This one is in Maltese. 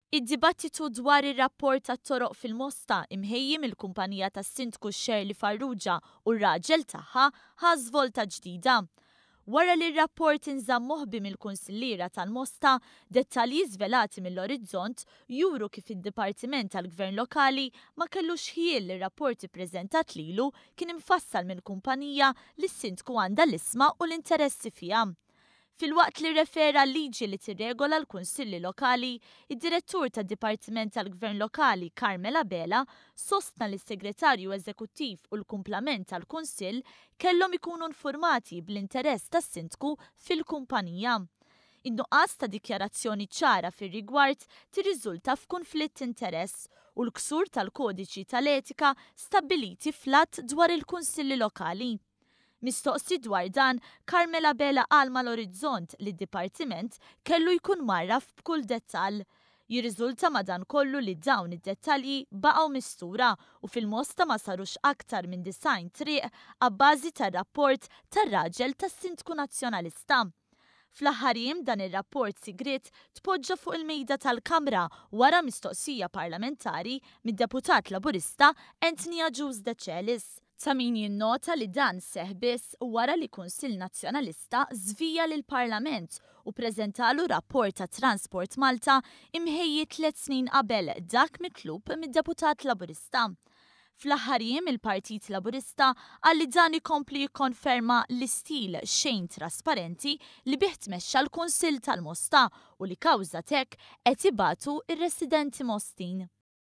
Id-dibattitu dwar ir-rapport tat-toroq fil-Mosta imħejji mill-kumpanija tas-Sindku Shirley Farrugia u r-raġel tagħha ħa żvolta ġdida. Wara li r-rapport inżamm moħbi mill-kunsilliera tal-Mosta, dettalji żvelati mill-Orizzont juru kif id-Dipartiment tal-Gvern Lokali ma kellux ħjiel li r-rapport ippreżentat lilu kien imfassal mill-kumpanija li s-Sindku għandha l-isma u l-interessi fiha. Filwaqt li rrefera għal-liġi li tirregola l-Kunsilli Lokali, id-Direttur tad-Dipartiment tal-Gvern Lokali Carmel Abela sostna li s-Segretarju Eżekuttiv u l-kumplament tal-Kunsill kellhom ikunu nfurmati bl-interess tas-Sindku fil-kumpanija. In-nuqqas ta' dikjarazzjoni ċara fir-rigward tirriżulta f'kunflitt t'interess u l-ksur tal-kodiċi tal-etika stabbiliti fl-Att dwar il-Kunsilli Lokali. Mistoqsi dwar dan, Carmel Abela qal mal-Orizzont li d-Dipartiment kellu jkun mgħarraf b'kull dettall. Jirriżulta madankollu li dawn id-dettalji baqgħu mistura u fil-Mosta ma sarux aktar minn 90 triq abbażi tar-rapport tar-raġel tas-Sindku Nazzjonalista. Fl-aħħar jiem dan ir-rapport sigriet tpoġġa fuq il-mejda tal-Kamra wara mistoqsija parlamentari mid-Deputat Laburista Anthony Agius Decelis. Ta' min jinnota li dan seħħ biss wara li Kunsill Nazzjonalista żvija lill-Parlament u ppreżentalu rapport ta' Transport Malta imħejji tlett snin qabel dak mitlub mid-Deputat Laburista. Fl-aħħar jiem il-Partit Laburista qal li dan ikompli jikkonferma l-istil xejn trasparenti li bih tmexxa l-Kunsill tal-Mosta u li kawża t'hekk qed ibatu r-residenti Mostin.